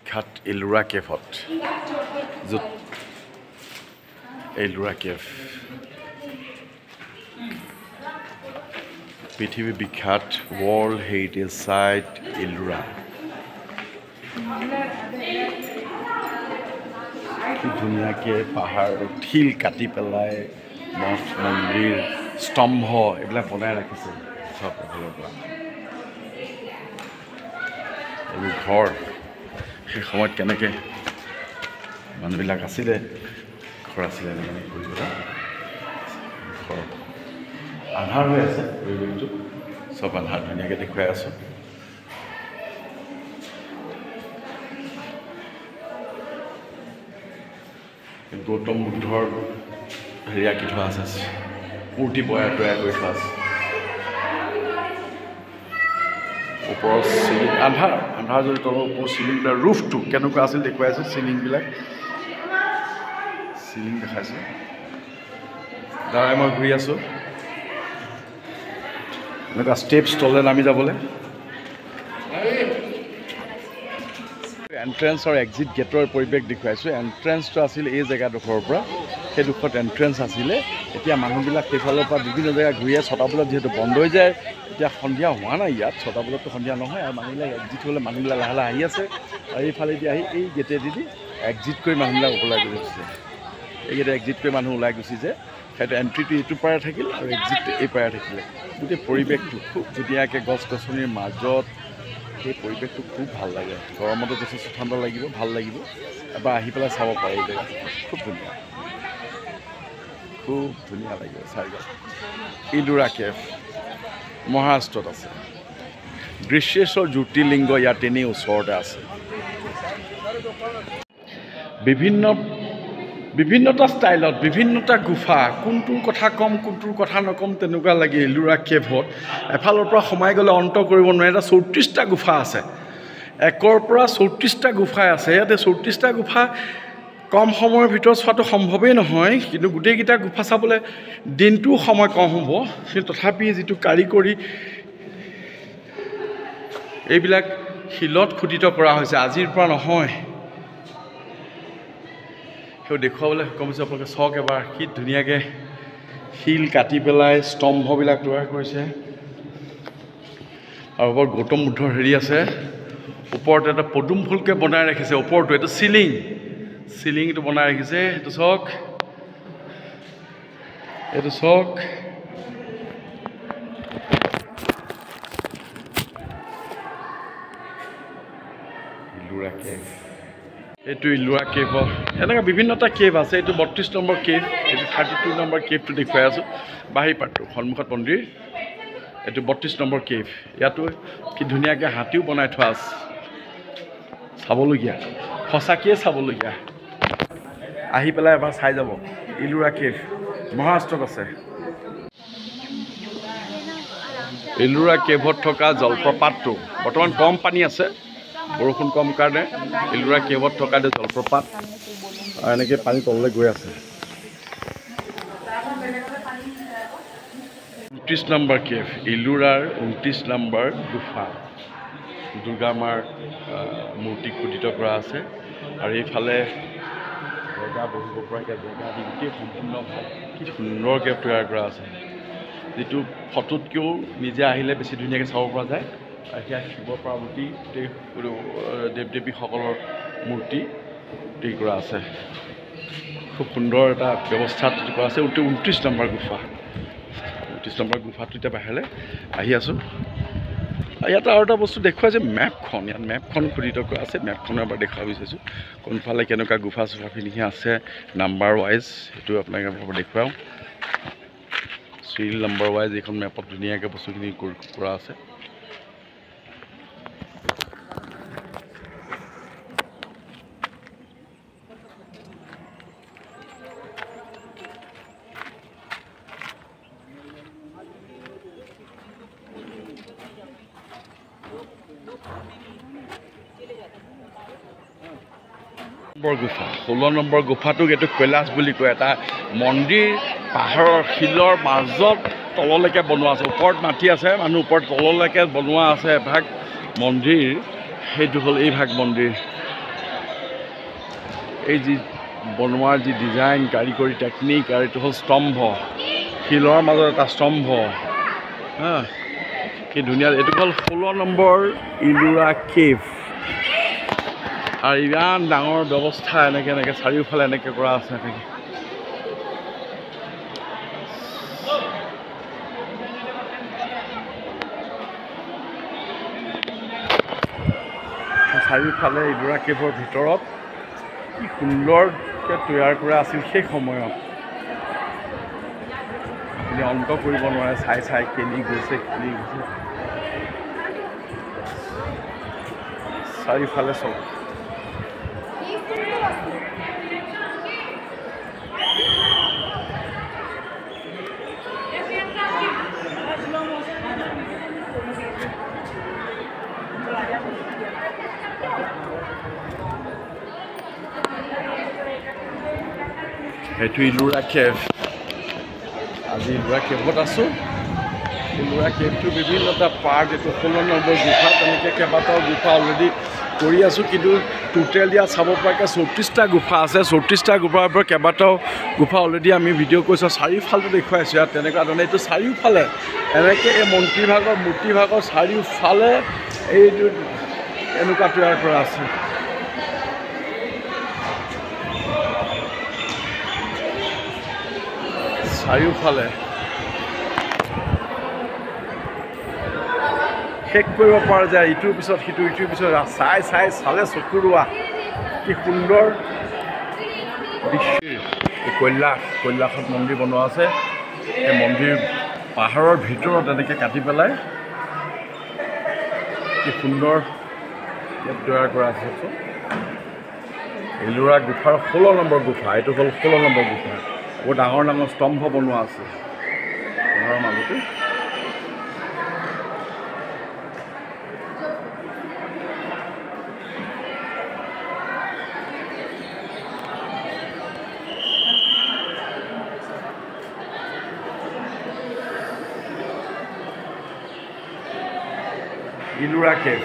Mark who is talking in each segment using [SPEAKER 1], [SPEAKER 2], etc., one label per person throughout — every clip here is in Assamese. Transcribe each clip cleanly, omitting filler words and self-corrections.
[SPEAKER 1] বিখ্যাত এলোৰা কেভত, য'ত এলোৰা কেভ পৃথিৱী বিখ্যাত ৱৰ্ল্ড হেৰিটেজ চাইট এলোৰা। কি ধুনীয়াকৈ পাহাৰ শিল কাটি পেলাই মঠ মন্দিৰ স্তম্ভ এইবিলাক বনাই ৰাখিছে চব এফালৰ পৰা। এইবোৰ ঘৰ সেই সময়ত কেনেকৈ মানুহবিলাক আছিলে, ঘৰ আছিলে এনেকৈ কৰি পেলাই ঘৰ আন্ধাৰ হৈ আছে, পৰিৱেশটো চব আন্ধাৰ, ধুনীয়াকৈ দেখুৱাই আছোঁ। গৌতম বুদ্ধৰ হেৰি আঁকি থোৱা আছে, মূৰ্তি তৈয়াৰ কৰি থোৱা আছে। ওপৰৰ চিলিং আন্ধাৰ আন্ধাৰ যদি তলৰ ওপৰৰ চিলিংবিলাক ৰুফটো কেনেকুৱা আছিল দেখুৱাই আছে, চিলিংবিলাক চিলিং দেখাইছোঁ। দাদাই মই ঘূৰি আছোঁ, এনেকুৱা ষ্টেপছ তললৈ নামি যাবলৈ। এণ্ট্ৰেঞ্চ আৰু এক্সিট গেটৰ পৰিৱেশ দেখুৱাইছোঁ। এণ্ট্ৰেঞ্চটো আছিল এই জেগাডোখৰৰ পৰা, সেইডোখৰত এণ্ট্ৰেঞ্চ আছিলে। এতিয়া মানুহবিলাক সেইফালৰ পৰা বিভিন্ন জেগা ঘূৰি আহে। 6টা বজাত যিহেতু বন্ধ হৈ যায়, এতিয়া সন্ধিয়া হোৱা নাই ইয়াত, 6টা বজাততো সন্ধিয়া নহয়। আৰু মানুহবিলাক এক্সিট হ'লে মানুহবিলাক লাহে লাহে আহি আছে, আৰু এইফালেদি আহি এই গেটেদি এক্সিট কৰি মানুহবিলাক ওলাই গুচি গৈছে। এই গেটে এক্সিট কৰি মানুহ ওলাই গুচি যায়। সেইটো এণ্ট্ৰিটো এইটো পাৰে থাকিল আৰু এক্সিটটো এই পাৰে থাকিলে। গোটেই পৰিৱেশটো খুব ধুনীয়াকৈ গছ গছনিৰ মাজত, সেই পৰিৱেশটো খুব ভাল লাগে। গৰমতো যথেষ্ট ঠাণ্ডা লাগিব, ভাল লাগিব। এবাৰ আহি পেলাই চাব পাৰে এই জেগাটো, খুব ধুনীয়া, খুব ধুনীয়া লাগিব চাই। ইলোৰা কেভ মহাৰাষ্ট্ৰত আছে। গ্ৰীষ্মেশ্বৰ জ্যোতিৰ্লিংগ ইয়াৰ তেনেই ওচৰতে আছে। বিভিন্নটা ষ্টাইলত বিভিন্নটা গুফা, কোনটোৰ কথা ক'ম কোনটোৰ কথা নক'ম তেনেকুৱা লাগে। এলোৰা কেভত এফালৰ পৰা সোমাই গ'লে অন্ত কৰিব নোৱাৰে। এটা 34টা গুফা আছে, 1ৰ পৰা 34টা গুফাই আছে। ইয়াতে 34টা গুফা কম সময়ৰ ভিতৰত চোৱাটো সম্ভৱেই নহয়, কিন্তু গোটেইকেইটা গুফা চাবলৈ দিনটোও সময় কম হ'ব। কিন্তু তথাপি যিটো কাৰিকৰী এইবিলাক শিলত খোদিত কৰা হৈছে, আজিৰ পৰা নহয়। সেই দেখুৱাবলৈ সক্ষম হৈছে আপোনালোকে চাওক এবাৰ, কি ধুনীয়াকৈ শিল কাটি পেলাই স্তম্ভবিলাক তৈয়াৰ কৰিছে। আৰু ওপৰত গৌতম বুদ্ধৰ হেৰি আছে, ওপৰত এটা পদুম ফুলকৈ বনাই ৰাখিছে। ওপৰটো এইটো চিলিং, চিলিংটো বনাই ৰাখিছে। এইটো চাওক, এইটো চাওক। ইলোৰা কেভ, এইটো ইলোৰা কেভৰ এনেকুৱা বিভিন্নটা কেভ আছে। এইটো 32 নম্বৰ কেভ, এইটো 32 নম্বৰ কেভটো দেখুৱাই আছোঁ। বাহিৰ পাৰ্টটো সন্মুখত মন্দিৰ, এইটো 32 নম্বৰ কেভ। ইয়াতো কি ধুনীয়াকৈ হাতীও বনাই থোৱা আছে, চাবলগীয়া, সঁচাকৈয়ে চাবলগীয়া। আহি পেলাই এবাৰ চাই যাব। ইলোৰা কেভ মহাৰাষ্ট্ৰত আছে। ইলোৰা কেভত থকা জলপ্ৰপাতটো বৰ্তমান কম পানী আছে, বৰষুণ কম কাৰণে। ইলোৰা কেভত থকা জলপ্ৰপাত এনেকৈ পানী তললৈ গৈ আছে। 29 নম্বৰ কেভ, ইলোৰাৰ 29 নম্বৰ গুফা, দুৰ্গা মাৰ মূৰ্তি খোদিত কৰা আছে। আৰু এইফালে জেগা বহিব পৰাকৈ জেগা দি গোটেই সম্পূৰ্ণ ভাগ কি সুন্দৰকৈ তৈয়াৰ কৰা আছে, যিটো ফটোতকৈও নিজে আহিলে বেছি ধুনীয়াকৈ চাব পৰা যায়। আৰু সেয়া শিৱ পাৰ্বতী গোটেই দেৱ দেৱীসকলৰ মূৰ্তি তৈয়াৰ কৰা আছে। খুব সুন্দৰ এটা ব্যৱস্থাত কৰা আছে। 29 নম্বৰ গুফা, 29 নম্বৰ গুফাটো এতিয়া বাহিৰলৈ আহি আছোঁ। ইয়াত আৰু এটা বস্তু দেখুৱাইছে, মেপখন। ইয়াত মেপখন খোদিত কৰা আছে। মেপখনো এবাৰ দেখুৱাব বিচাৰিছোঁ, কোনফালে কেনেকুৱা গুফা চুফাখিনি আছে নাম্বাৰ ৱাইজ, সেইটো আপোনাক এবাৰ দেখুৱাওঁ। চিৰিয়েল নাম্বাৰ ৱাইজ এইখন মেপত ধুনীয়াকৈ বস্তুখিনি কৰা আছে। নম্বৰ গুফা, 16 নম্বৰ গুফাটোক এইটো কৈলাশ বুলি কয়। এটা মন্দিৰ পাহাৰৰ শিলৰ মাজত তললৈকে বনোৱা আছে, ওপৰত মাটি আছে মানুহ, ওপৰত তললৈকে বনোৱা আছে এভাগ মন্দিৰ। সেইটো হ'ল এই ভাগ মন্দিৰ। এই যি বনোৱাৰ যি ডিজাইন, কাৰিকৰী টেকনিক। আৰু এইটো হ'ল স্তম্ভ, শিলৰ মাজত এটা স্তম্ভ। হা, কি ধুনীয়া। এইটো হ'ল 16 নম্বৰ ইলোৰা কেভ। আৰু ইমান ডাঙৰ ব্যৱস্থা, এনেকৈ এনেকৈ চাৰিওফালে এনেকৈ কৰা আছে এনেকৈ। চাৰিওফালে ইলোৰা কেভৰ ভিতৰত কি সুন্দৰকৈ তৈয়াৰ কৰা আছিল সেই সময়ত, আপুনি অন্ত কৰিব নোৱাৰে। চাই চাই কেনি গৈছে কেনি গৈছে, চাৰিওফালে চব। সেইটো ইলোৰা কেভ। আজি ইলোৰা কেভত আছোঁ। ইলোৰা কেভটো বিভিন্নটা পাৰ্ট, এইটো 16 নম্বৰ গুফা, তেনেকৈ কেইবাটাও গুফা অলৰেডি কৰি আছোঁ। কিন্তু টোটেল ইয়াত চাব পৰাকৈ 34টা গুফা আছে। 34টা গুফাৰ পৰা কেইবাটাও গুফা অলৰেডি আমি ভিডিঅ' কৰিছোঁ। চাৰিওফালটো দেখুৱাইছোঁ ইয়াত তেনেকুৱা ধৰণে। এইটো চাৰিওফালে এনেকৈ এই মন্দিৰভাগৰ মূৰ্তিভাগৰ চাৰিওফালে এইটো এনেকুৱা তৈয়াৰ কৰা আছে। চাৰিওফালে শেষ কৰিব পৰা যায়, ইটোৰ পিছত সিটো, ইটোৰ পিছত চাই চাই চালে চকুৰোৱা কি সুন্দৰ দৃশ্য। এই কৈলাশ, কৈলাশত মন্দিৰ বনোৱা আছে। এই মন্দিৰ পাহাৰৰ ভিতৰত এনেকৈ কাটি পেলাই কি সুন্দৰ ইয়াত তৈয়াৰ কৰা আছে। ইলোৰা গুফাৰ 16 নম্বৰ গুফা, এইটো হ'ল 16 নম্বৰ গুফা। বহুত ডাঙৰ ডাঙৰ স্তম্ভ বনোৱা আছে পাহাৰৰ মাজতে। ইলোৰা কেভ,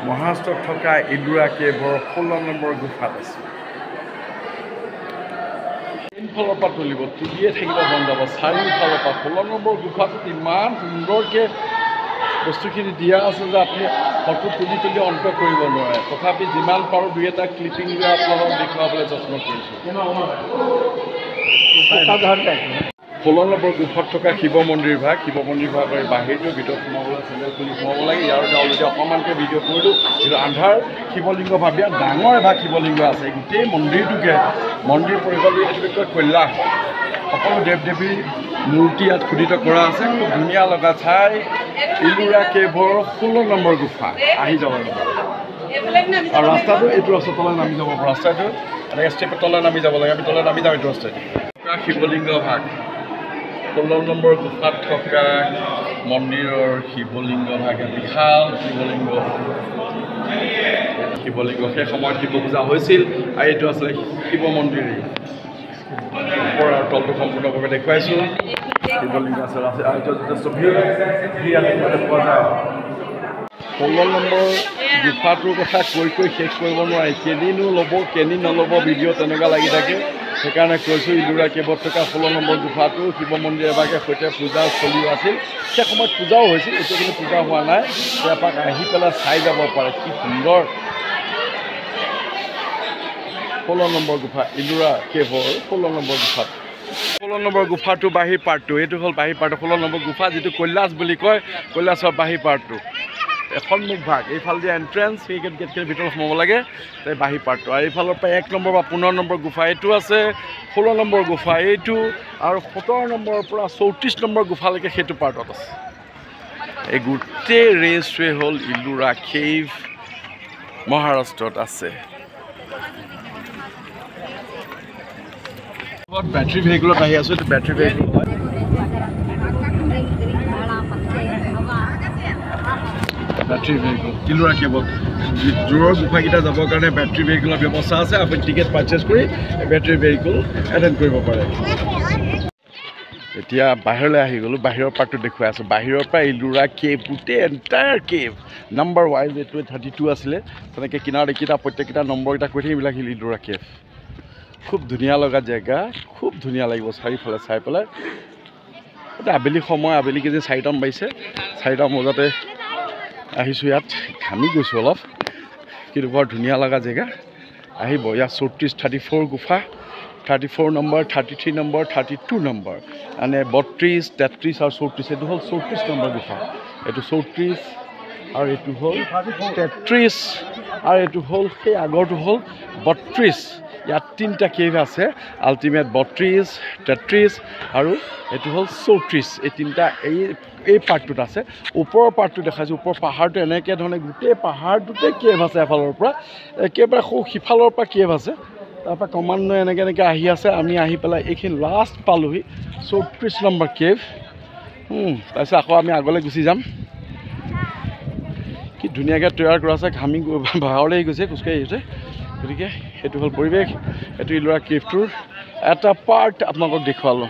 [SPEAKER 1] মহাৰাষ্ট্ৰত থকা ইলোৰা কেভৰ 16 নম্বৰ গুফাত আছে। তিনফালৰ পৰা তুলিব, তুলিয়ে থাকিব মন যাব চাৰিওফালৰ পৰা। 16 নম্বৰ গুফাটোত ইমান সুন্দৰকৈ বস্তুখিনি দিয়া আছে যে আপুনি ফটো তুলি তুলি অন্ত কৰিব নোৱাৰে। তথাপি যিমান পাৰোঁ দুই এটা ক্লিপিং লৈ আপোনালোকক দেখুৱাবলৈ যত্ন কৰিছোঁ। 16 নম্বৰ গুফাত থকা শিৱ মন্দিৰ ভাগ, শিৱ মন্দিৰ ভাগৰ বাহিৰটোৰ ভিতৰত সোমাবলৈ চেণ্ডেল খুলি সোমাব লাগে। ইয়াৰ অলৰেডি অকণমানকৈ ভিডিঅ' কৰিলোঁ। কিন্তু আন্ধাৰ শিৱলিংগ ভাগ, বিৰাট ডাঙৰ এভাগ শিৱলিংগ আছে। গোটেই মন্দিৰটোকে, মন্দিৰ পৰিকল্পিত এইটো কয় কৈলাশ, সকলো দেৱ দেৱীৰ মূৰ্তি ইয়াত খোদিত কৰা আছে। খুব ধুনীয়া লগা ঠাই ইলোৰা কেভৰ 16 নম্বৰ গুফা। আহি যাব আৰু ৰাস্তাটো এইটো ৰাস্তা তলে নামি যাব, ৰাস্তাটো এনেকৈ ষ্টেপৰ তলে নামি যাব লাগে। আমি তলে নামি যাওঁ এইটো ৰাস্তাইদি। শিৱলিংগ ভাগ, 16 নম্বৰ গুফাত থকা মন্দিৰৰ শিৱলিংগ ভাগ, বিশাল শিৱলিংগ। শিৱলিংগ সেই সময়ত শিৱ পূজা হৈছিল আৰু এইটো আছিলে শিৱ মন্দিৰেই। ওপৰ আৰু তলটো সম্পূৰ্ণভাৱে দেখুৱাইছোঁ। শিৱলিংগ আছে, আৰু যথেষ্ট ভিৰ ইয়াত পোৱা যায়। 16 নম্বৰ গুফাটোৰ কথা কৈ কৈ শেষ কৰিব নোৱাৰি, কেইদিনো ল'ব কেইদিন নল'ব ভিডিঅ' তেনেকুৱা লাগি থাকে। সেইকাৰণে কৈছোঁ ইলোৰা কেভত থকা 16 নম্বৰ গুফাটো শিৱ মন্দিৰ এভাগে সৈতে পূজা চলিও আছিল। সেই সময়ত পূজাও হৈছিল, এতিয়া কিন্তু পূজা হোৱা নাই। এপাক আহি পেলাই চাই যাব পাৰে, কি সুন্দৰ 16 নম্বৰ গুফা, ইলোৰা কেভৰ 16 নম্বৰ গুফাত। 16 নম্বৰ গুফাটো বাহিৰ পাৰ্টটো, এইটো হ'ল বাহিৰ পাৰ্টটো। 16 নম্বৰ গুফা যিটো কৈলাশ বুলি কয়, কৈলাশৰ বাহিৰ পাৰ্টটো সন্মুখ ভাগ, এইফাল দিয়ে এণ্ট্ৰেঞ্চ, সেই গেটখিনিৰ ভিতৰত সোমাব লাগে, এই বাহিৰ পাৰ্টটো। আৰু এইফালৰ পৰা 1 নম্বৰ বা 15 নম্বৰ গুফা এইটো আছে, 16 নম্বৰ গুফা এইটো, আৰু 17 নম্বৰৰ পৰা 34 নম্বৰ গুফালৈকে সেইটো পাৰ্টত আছে। এই গোটেই ৰেঞ্জটোৱে হ'ল ইলোৰা কেভ, মহাৰাষ্ট্ৰত আছে। বেটাৰী ভেহিকুলত আহি আছোঁ, এইটো বেটাৰী ভেহিকুল হয়। বেটাৰী ভেহিকুল ইলোৰা কেভত দূৰৰ গুফাকেইটা যাবৰ কাৰণে বেটাৰী ভেহিকুলৰ ব্যৱস্থা আছে। আপুনি টিকেট পাৰ্চেছ কৰি বেটাৰী ভেহিকুল এটেণ্ড কৰিব পাৰে। এতিয়া বাহিৰলৈ আহি গ'লোঁ, বাহিৰৰ পাৰ্টটো দেখুৱাই আছোঁ। বাহিৰৰ পৰা ইলোৰা কেভ, গোটেই এণ্টায়াৰ কেভ নাম্বাৰ ৱাইজ, এইটো 32 আছিলে, তেনেকৈ কিনাৰত এইকেইটা প্ৰত্যেককেইটা নম্বৰকেইটা কৈ থাকিম, এইবিলাক ইলোৰা কেভ। খুব ধুনীয়া লগা জেগা, খুব ধুনীয়া লাগিব চাৰিওফালে চাই পেলাই। এতিয়া আবেলি সময়, আবেলি কেজি 4টামান বাজিছে, 4টা বজাতে আহিছোঁ ইয়াত। ঘামি গৈছোঁ অলপ, কিন্তু বৰ ধুনীয়া লগা জেগা। আহিব ইয়াত 34 34 গুফা, 34 নম্বৰ, 33 নম্বৰ, 32 নম্বৰ, মানে 32, 33 আৰু 34। এইটো হ'ল 34 নম্বৰ গুফা, এইটো 34 আৰু এইটো হ'ল 33 আৰু এইটো হ'ল সেই আগৰটো হ'ল 32। ইয়াত 3টা কেভ আছে আল্টিমেট, 32, 33 আৰু এইটো হ'ল 34। এই 3টা এই পাৰ্টটোত আছে। ওপৰৰ পাৰ্টটো দেখাইছোঁ, ওপৰৰ পাহাৰটো এনেকৈ ধৰণে গোটেই পাহাৰটোতে কেভ আছে, এফালৰ পৰা একেবাৰে সৌ সিফালৰ পৰা কেভ আছে, তাৰপৰা ক্ৰমান্বয়ে এনেকৈ এনেকৈ আহি আছে। আমি আহি পেলাই এইখিনি লাষ্ট পালোহি 34 নম্বৰ কেভ। তাৰপিছত আকৌ আমি আগলৈ গুচি যাম। কি ধুনীয়াকৈ তৈয়াৰ কৰা আছে, ঘামি ভাগৰ লাগি গৈছে খোজকাঢ়ি আহিছে। গতিকে সেইটো হ'ল পৰিৱেশ, এইটো ইলোৰা কেভটোৰ এটা পাৰ্ট আপোনালোকক দেখুৱালোঁ।